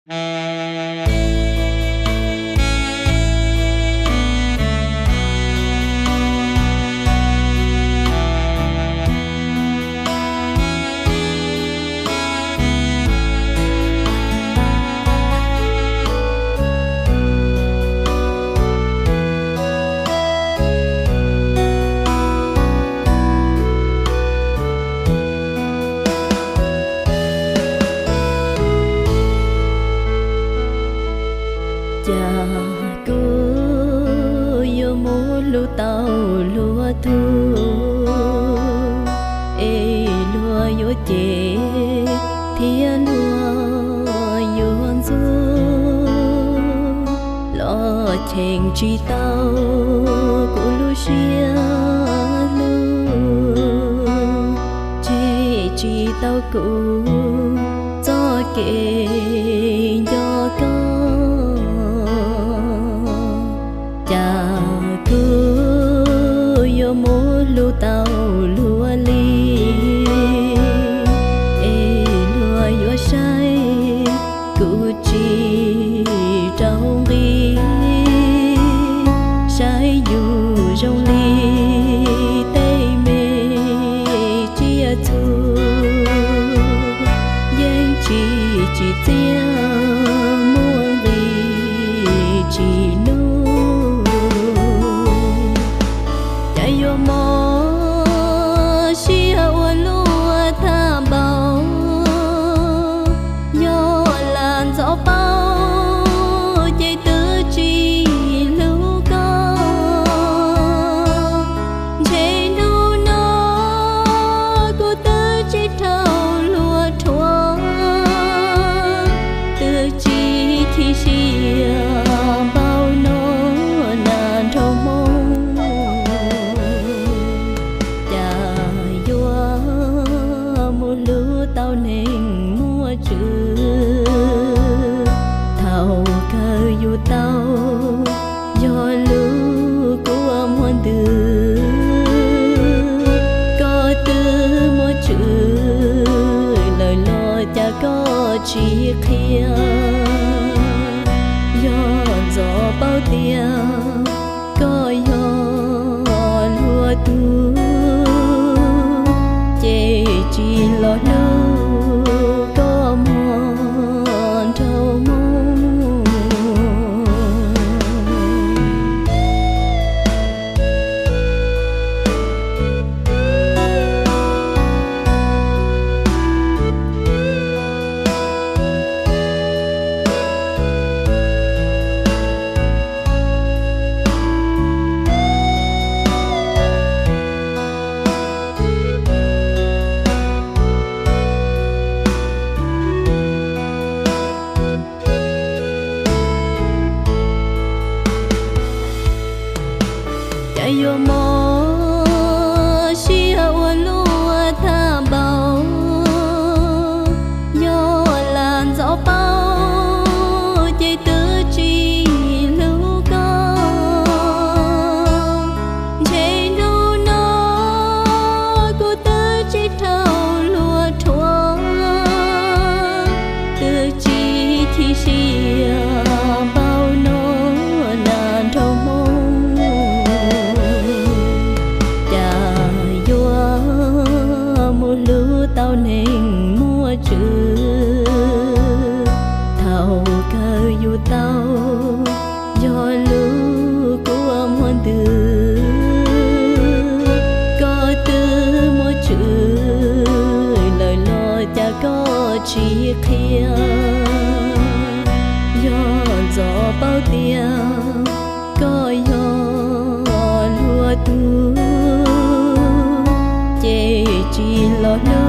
Cas kuv yuav mus hlub tau luag tug, es luag yuav cem thiab luag yuav ntxub, los cheem tsis tau kuv lub siab hlub, cheem tsis tau kuv txoj kev nco koj. Cas kuv yuav mus hlub tau luag li, es luag yuav saib kuv tsis rau nqi, saib yus zoo li tej me tsiaj txhu, yeej tsis tsim txiaj muaj nqis tsis nug. Cas yuav mob siab ua luaj tag npaum, yog lam ntxov paub ces twb tsis hlub koj. Ntshe hnub no kuv twb tsis raug luag rhuav, twb tsis chim siab npaum no na nraug Hmoob. Cas yuav mus hlub tau neeg muaj tswv, thaum kawg yus tau yog lub kua muag ntws. Koj twb muaj tswv lawm los cas koj tsis qhia? Yog ntxov paub tias koj yog luag tug, ces tsis los hlub koj muag nraug Hmoob. Cas yuav mob siab ua luaj tag npaum, yog lam ntxov paub ces twb tsis hlub koj. Ntshe hnub no kuv twb tsis raug luag rhuav, twb tsis chim siab npaum no na nraug Hmoob. Cas yuav mus hlub tau neeg muaj tswv, thaum kawg yus tau yog lub kua muag ntws. Koj twb muaj tswv lawm los cas koj tsis qhia? Yog ntxov paub tias koj yog luag tug, ces tsis los hlub